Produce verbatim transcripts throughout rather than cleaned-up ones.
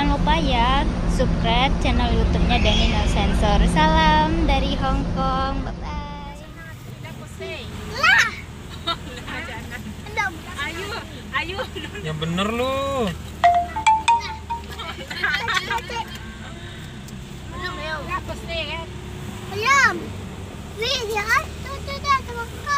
Jangan lupa ya, subscribe channel YouTube-nya Dani No Sensor. Salam dari Hong Kong. Bye bye. Lah. Ayo, ayo. Yang bener lu. Belum, belum. Belum. Wih, dia tu, tu, tu, tu, tu.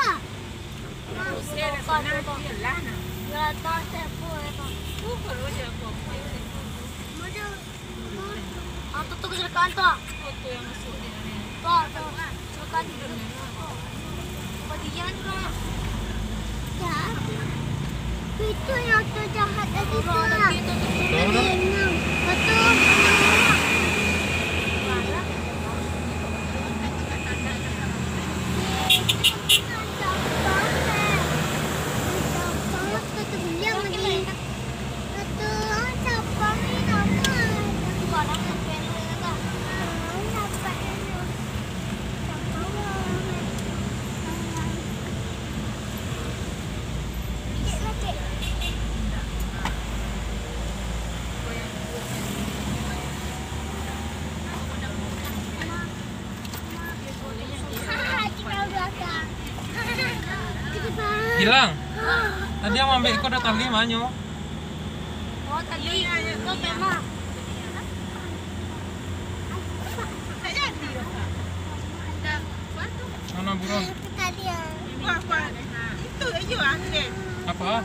Ah, tu, tu kecelakaan tu, ah. Tu, tu. Kecelakaan tu. Bagian tu, ah. Itu yang terjahat tadi tu, ah. Tadi enam. Betul. Gilang, tadi yang maambiak ko ado tali manyo? Oh, tali. Ko kemah. Mana buron? Tali, ah. Itu aja angin. Apa?